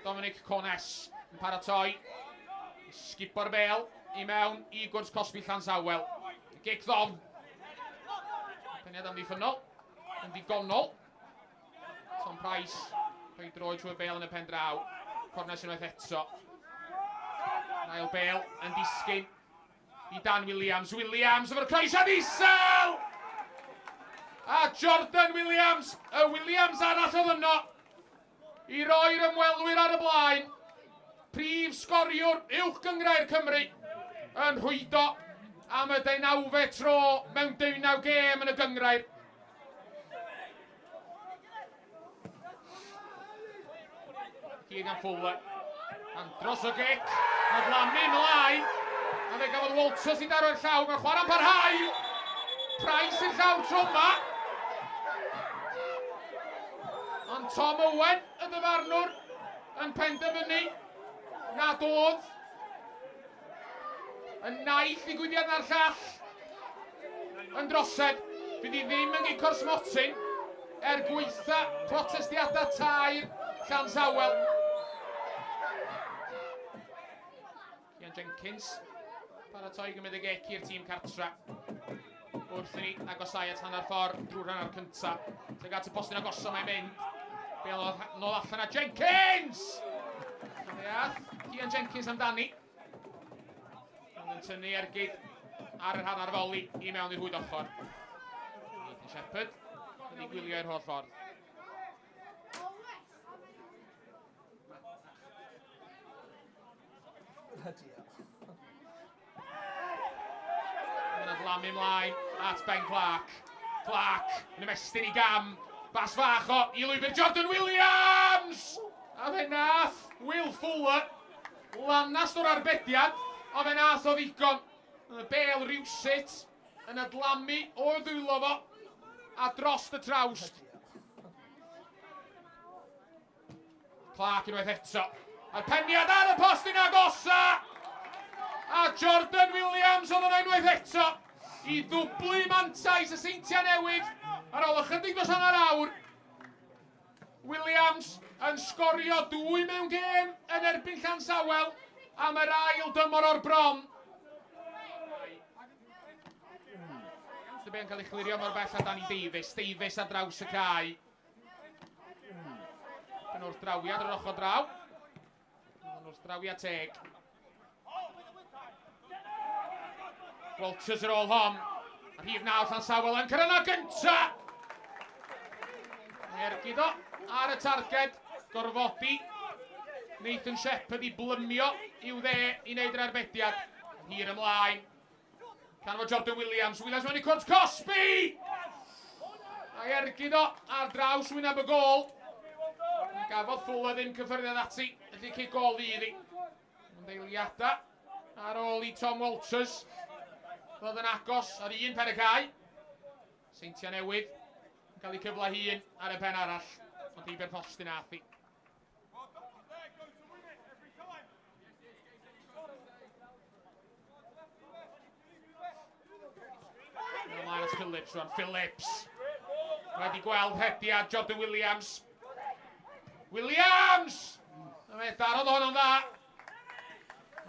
Dominic Cornes yn paratoi. Sgipo'r bel i mewn i gwrs cosbi Llansawel. Gic ddofn. Peniad amddiffynnol yn ddigonol. Tom Price rhoi droed trwy'r bel yn y pen draw. Cornes unwaith eto. Ail bel yn disgyn i Dan Williams. Williams efo'r croesiad isel! A Jordan Williams, y Williams arall oedd yno, i roi'r ymwelwyr ar y blaen. Prif sgoriwr uwch gynghrair Cymru yn rhwydo am y deunawfed tro mewn deunaw gêm yn y gynghrair. Keegan Fuller. Andros o gic. Adlamu ymlaen. A fe gafodd Walters i daro'r llaw. Mae'r chwarae'n parhau. Price i'r llawr tro yma. Ond Tom Owen, y dyfarnwr, yn penderfynu nad oedd y naill ddigwyddiad na'r llall yn drosedd. Fydd hi ddim yn gico'r smotyn er gwaetha protestiadau taer Llansawel. Ian Jenkins paratoi gymryd y gic i'r tîm cartra. Wrth i ni agosau at hanner ffordd drwy'r hanner cyntaf. Tuag at y postyn agosa mae'n mynd. Bel nôl allan a Jenkins! Fe ath Ian Jenkins amdani. Ond yn tynnu ergyd ar yr hanner foli i mewn i'r rhwyd ochr. Nathan Shepherd wedi gwylio i'r holl ffordd. Bloody hell. Mae'n adlamu ymlaen at Ben Clark. Clark yn ymestyn i gam. Bas fach o i lwybr Jordan Williams! A fe nath Will Fuller lanast o'r arbediad, ond fe nath o ddigon. Y bel rywsut yn adlamu o'r ddwylo fo a drost y trawst. Clark unwaith eto. A'r peniad ar y post yn agosa! A Jordan Williams oedd yna unwaith eto i ddwblu mantais y Seintiau Newydd ar ôl ychydig dros hanner awr. Williams yn sgorio dwy mewn gêm yn erbyn Llansawel am yr ail dymor o'r bron. Dyma yn cael ei chlirio mor bell â Danny Davies. Davies ar draws y cae. Yn wrthdrawiad ar yr ochr draw. Yn wrthdrawiad teg. Walters ar ôl hon. A rhif 9 Llansawel yn cyrraedd gynta. Ergyd o ar y targed. Gorfodi Nathan Shepherd i blymio i'w dde i wneud yr arbediad. Hir ymlaen. Canfod Jordan Williams. Williams mewn i cwrt cosbi! A'i ergyd o ar draws wyneb y gôl. Gafodd Fuller ddim cyffyrddiad ati, felly cic gôl fydd hi. Ond eiliadau ar ôl i Tom Walters ddod yn agos ar un pen y cae. Seintiau Newydd yn cael eu cyfle hun ar y pen arall, ond heibio'r postyn ath hi. Ymlaen at Phillips rwan. Phillips. Wedi gweld rhediad Jordan Williams. Williams! A fe darodd honno'n dda.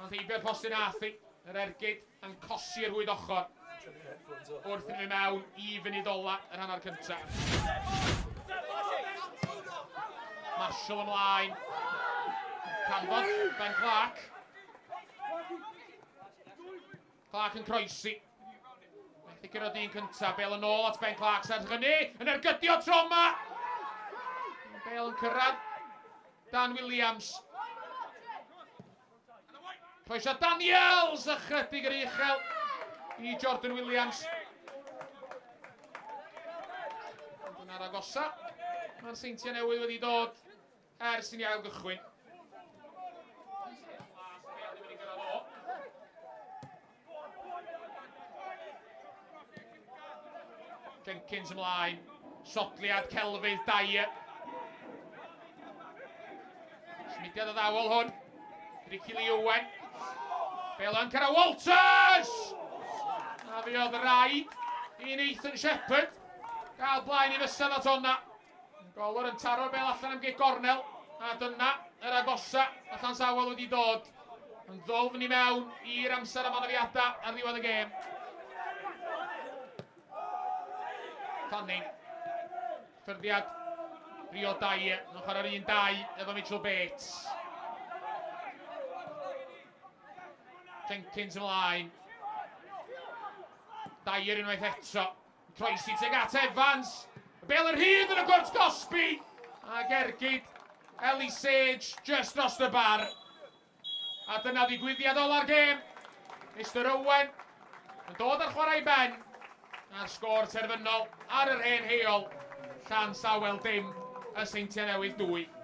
Ond heibio'r postyn ath hi. Yr ergyd yn cosi'r rhwyd ochr. Wrth i ni mewn i funud ola yr hanner cyntaf. Marshall ymlaen. Canfod Ben Clark. Clark yn croesi. Methu curo dyn cyntaf. Bel yn ôl at Ben Clark. Serch hynny, yn ergydio tro yma. Bel yn cyrraedd. Dan Williams. Croeso Daniels, ychydig yr uchel i Jordan Williams. Dyna'r agosa. Mae'r Seintiau Newydd wedi dod ers i ni ail gychwyn. Jenkins ymlaen. Sodliad celfydd Dyer. Symudiad addawol hwn. Ricky Lee Owen. Bel yn cyrraedd Walters! A fi oedd rhaid i Nathan Shepherd gael blaen i fysedd at honna. Golwr yn taro'r bel allan am gic gornel. A dyna yr agosa a Llansawel wedi dod yn ddwfn i mewn i'r amser am anafiadau ar ddiwedd y gêm. Fanning. Ffyrddiad Rio Dyer yn chwarae'r 1-2 efo Mitchell Bates. Jenkins ymlaen. Dyer unwaith eto. Croesi tuag at Evans. Y bel yn rhydd yn y gwrt gosbi. Ac ergyd Ellie Sage just dros y bar. A dyna ddigwyddiad ola'r gêm. Mr Owen yn dod ar chwarae i ben. A'r sgôr terfynol ar yr hen heol. Llansawel dim, y Seintiau Newydd 2.